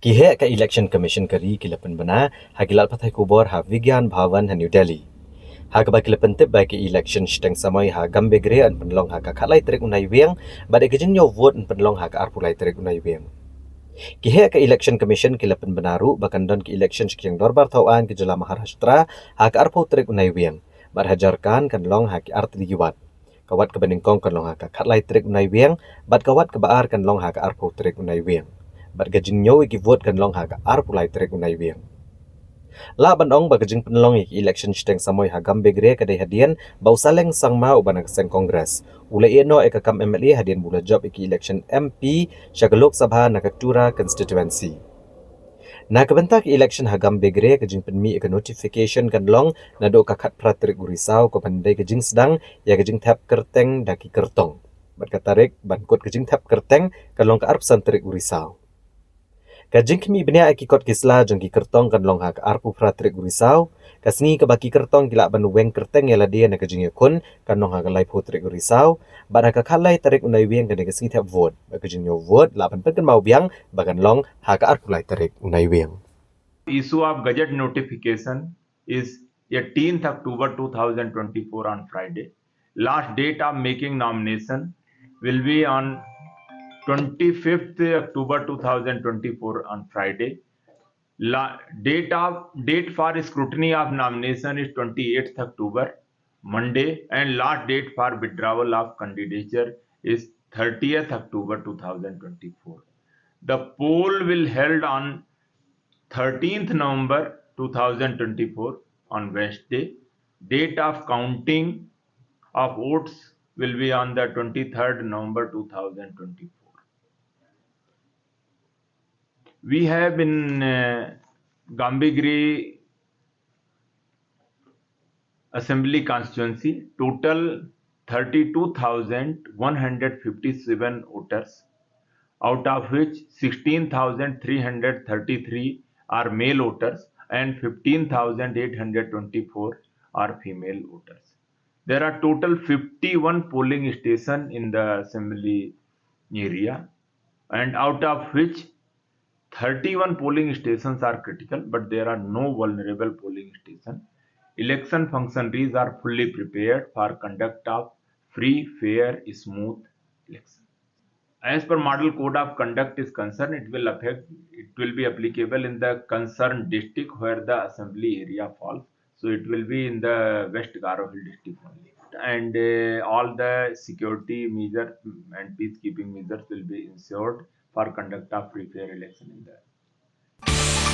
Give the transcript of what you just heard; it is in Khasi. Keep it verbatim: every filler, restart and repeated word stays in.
Ki heh ka Election Commission ka ri ki la pynbna ha ki lad pathai khubor ha Vigyan Bhawan ha New Delhi, ha kaba ki la pyntip ba ka election shiteng samoi ha Gambegre yn pynlong ha ka khatlai tarik u Naiwieng, bad ka jingñiew vote yn pynlong ha ka arphew lai tarik u Naiwieng. Ki heh ka Election Commission ki la pynbna ruh ba kan don ka election sha ka Dorbar Thaw Aiñ ka jylla Maharashtra ha ka arphew tarik u Naiwieng, bad ha Jharkhand kan long ha ki artylli ki wat. Ka wat kaba nyngkong kan long ha ka khatlai tarik u Naiwieng, bad ka wat kaba ar kan long ha ka arphew tarik u Naiwieng, bad ka jingñiew ïa ki vote kan long ha ka arphew lai tarik u Naiwieng. Lah ban ong ba ka jingpynlong ïa ka election shiteng samoi ha Gambegre ka dei hadien ba u Saleng Sangma uba na ka seng Congress u la ïeh noh ïa ka kam M L A hadien ba u la jop ïa ka election M P sha ka Lok Sabha na ka Tura constituency. Na ka bynta ka election ha Gambegre, ka jingpynmih ïa ka notification kan long naduh ka khatphra tarik u Risaw, kaban dei ka jingsdang ïa ka jingthep kyrteng da ki kyrtong, bad ka tarik ban kut ka jingthep kyrteng kan long ka arphew san tarik u Risaw. Ka jingkhmih bniah ïa ki kot ki sla jong ki kyrtong kan long ha ka arphew phra tarik u Risaw. Ka sngi kaba ki kyrtong ki lah ban weng kyrteng ïa lade na ka jingïakhun kan long ha ka laiphew tarik u Risaw, bad ha ka khatlai tarik u Naiwieng kan dei ka sngi thep vote, bad ka jingñiew vote lah ban pynkynmaw biang ba kan long ha ka arphew lai tarik u Naiwieng. Issue of gazette notification is eighteenth October two thousand twenty-four on Friday. Last date of making nomination will be on twenty-fifth October two thousand twenty-four on Friday. La-, date of, date for scrutiny of nomination is twenty-eighth October, Monday, and last date for withdrawal of candidature is thirtieth October two thousand twenty-four. The poll will held on thirteenth November two thousand twenty-four on Wednesday. Date of counting of votes will be on the twenty-third November two thousand twenty-four. We have in, uh, Gambegre Assembly Constituency total thirty-two thousand one hundred fifty-seven voters, out of which sixteen thousand three hundred thirty-three are male voters and fifteen thousand eight hundred twenty-four are female voters. There are total fifty-one polling stations in the assembly area, and out of which thirty-one polling stations are critical, but there are no vulnerable polling stations. Election functionaries are fully prepared for conduct of free, fair, smooth election. As per model code of conduct is concerned, it will affect, it will be applicable in the concerned district where the assembly area falls. So it will be in the West Garo Hill district only. And, uh, all the security measures and peacekeeping measures will be ensured for conduct of free, fair election in the